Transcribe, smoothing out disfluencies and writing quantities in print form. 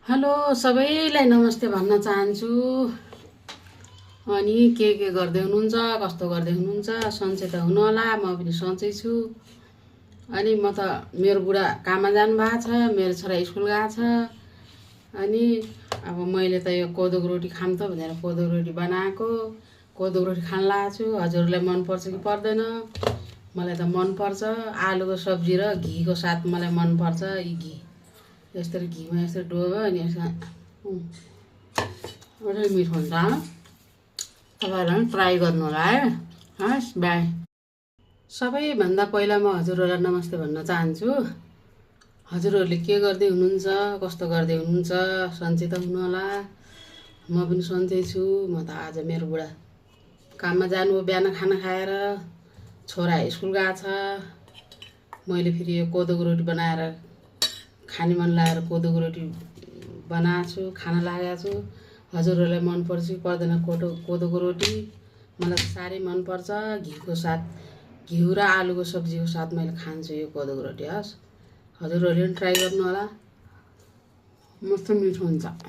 Hello सबैलाई नमस्ते भन्न चाहन्छु। अनि के गर्दै हुनुहुन्छ, कस्तो गर्दै हुनुहुन्छ? सन्चै त हुनु होला, म पनि सन्चै छु। अनि म त मेरो बुढा काममा जानुभएको छ, मेरो छोरा स्कुल गएको छ। अनि अब मैले त यो कोदोको रोटी खाऊँ त भनेर कोदोको रोटी बनाएको। कोदोको रोटी खान लागेको छु। हजुरहरूलाई मनपर्छ कि पर्दैन? मलाई त मनपर्छ। आलुको सब्जी र घिको साथ मलाई मनपर्छ। यी घि यसरी घिमा यसरी डुबायो अनि यसमा मिठो हुन्छ। तपाईँहरूलाई पनि ट्राई गर्नु होला है। हस्, बाई। सबैभन्दा पहिला म हजुरहरूलाई नमस्ते भन्न चाहन्छु। हजुरहरूले के गर्दै हुनुहुन्छ, कस्तो गर्दै हुनुहुन्छ? सन्चै त हुनु होला, म पनि सन्चै छु। म त आज मेरो बुढा काममा जानु बिहान खाना खाएर, छोरा स्कुल गएको छ। मैले फेरि यो कोदोको रोटी बनाएर खाने मन लागेर कोदोको रोटी बनाएको छु, खान लागेको छु। हजुरहरूलाई मनपर्छ कि पर्दैन कोदोको रोटी? मलाई त साह्रै मनपर्छ। घिउको साथ, घिउ र आलुको सब्जीको साथ मैले खान्छु यो कोदोको रोटी। हस्, हजुरहरूले पनि ट्राई गर्नु होला, मस्त मिठो हुन्छ।